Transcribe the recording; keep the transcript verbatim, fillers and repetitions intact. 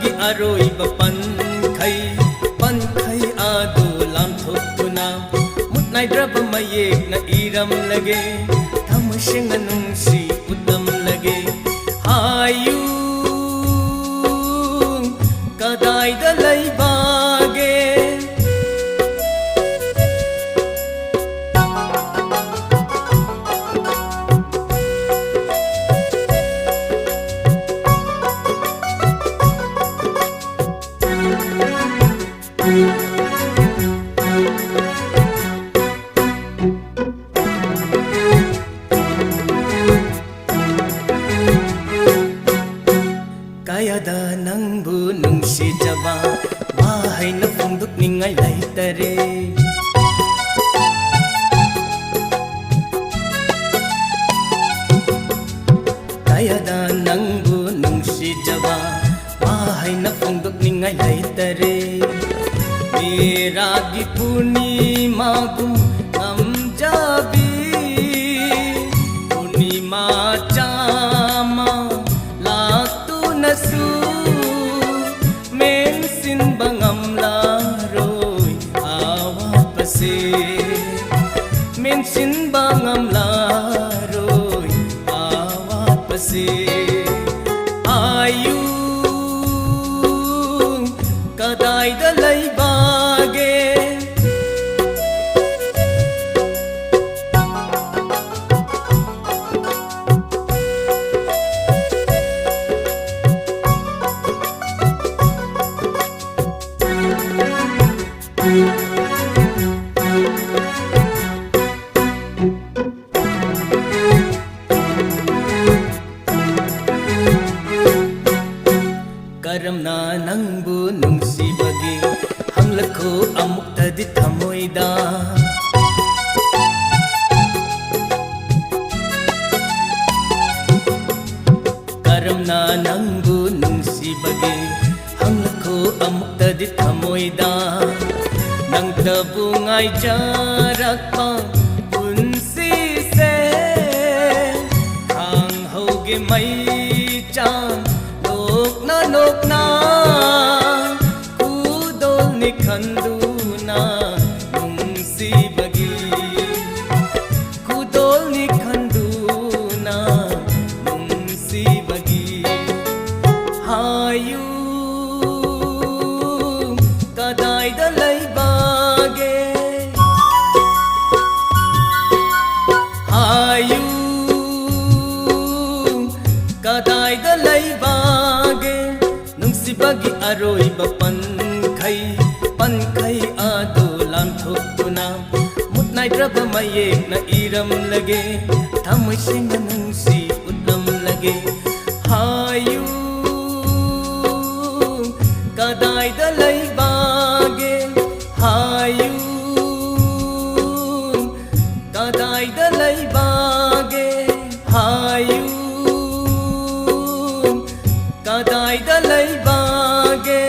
ꯑꯔꯣꯏꯕ ꯄꯟꯈꯩ, ꯄꯟꯈꯩ ꯑꯗꯨ ꯂꯥꯟꯊꯣꯛꯇꯨꯅ ꯃꯨꯠ ꯅꯥꯏꯗ꯭ꯔꯕ ꯃꯌꯦꯛꯅ ꯏꯔꯝꯂꯒꯦ꯫ ꯊꯃꯣꯏ ꯁꯦꯡꯅ ꯅꯨꯡꯁꯤ ꯎꯠꯂꯝꯂꯒꯦ꯫ ꯍꯥꯏꯌꯨ, ꯀꯗꯥꯏꯗ ꯂꯩꯕꯒꯦ? ꯀꯌꯥꯗ ꯅꯪꯕꯨ ꯅꯨꯡꯁꯤꯖꯕ, ꯋꯥꯍꯩꯅ ꯐꯣꯡꯗꯣꯛꯅꯤꯡꯉꯥꯏ ꯂꯩꯇꯔꯦ꯫ ꯀꯌꯥꯗ ꯅꯪꯕꯨ ꯅꯨꯡꯁꯤꯖꯕ, ꯋꯥꯍꯩꯅ ꯐꯣꯡꯗꯣꯛꯅꯤꯡꯉꯥꯏ ꯂꯩꯇꯔꯦ꯫ ꯃꯦꯔꯥꯒꯤ ꯄꯨꯔꯅꯤꯃꯥꯕꯨ ꯉꯝꯖꯕꯤ, ꯄꯨꯔꯅꯤꯃꯥ ꯆꯥꯝꯃ ꯂꯥꯛꯇꯨꯅꯁꯨ ꯃꯦꯟꯁꯤꯟꯕ ꯉꯝꯂꯔꯣꯏ ꯑꯋꯥꯠꯄꯁꯦ, ꯃꯦꯟꯁꯤꯟꯕ ꯉꯝꯂꯔꯣꯏ ꯑꯋꯥꯠꯄꯁꯦ꯫ ꯍꯥꯏꯌꯨ, ꯀꯗꯥꯏꯗ ꯂꯩꯕꯒꯦ? ꯀꯔꯝꯅ ꯅꯪꯕꯨ ꯅꯨꯡꯁꯤꯕꯒꯦ? ꯍꯪꯂꯛꯈꯣ ꯑꯃꯨꯛꯇꯗꯤ ꯊꯃꯣꯏꯗ꯫ ꯀꯔꯝꯅ ꯅꯪꯕꯨ ꯅꯨꯡꯁꯤꯕꯒꯦ? ꯍꯪꯂꯛꯈꯣ ꯑꯃꯨꯛꯇꯗꯤ ꯊꯃꯣꯏꯗ꯫ ꯅꯪꯇꯕꯨ ꯉꯥꯏꯖꯔꯛꯄ ꯄꯨꯟꯁꯤꯁꯦ ꯈꯥꯡꯍꯧꯒꯦ ꯃꯩ ꯆꯥꯡ ꯅꯣꯛꯅ ꯅꯣꯛꯅ꯫ ꯀꯗꯥꯏꯗ ꯂꯩꯕꯒꯦ ꯅꯨꯡꯁꯤꯕꯒꯤ ꯑꯔꯣꯏꯕ ꯄꯟꯈꯩ? ꯄꯟꯈꯩ ꯑꯗꯨ ꯂꯥꯟꯊꯣꯛꯇꯨꯅ ꯃꯨꯠ ꯅꯥꯏꯗ꯭ꯔꯕ ꯃꯌꯦꯛꯅ ꯏꯔꯝꯂꯒꯦ, ꯊꯃꯣꯏ ꯁꯦꯡꯅ ꯅꯨꯡꯁꯤ ꯎꯠꯂꯝꯂꯒꯦ꯫ ꯍꯥꯏꯌꯨ, ꯀꯗꯥꯏꯗ ꯂꯩꯕꯒꯦ? ꯍꯥꯏꯌꯨ, ꯀꯗꯥꯏꯗ ꯂꯩꯕꯒꯦ? ꯍꯥꯏꯌꯨ, ꯀꯗꯥꯏꯗ ꯂꯩꯕꯒꯦ?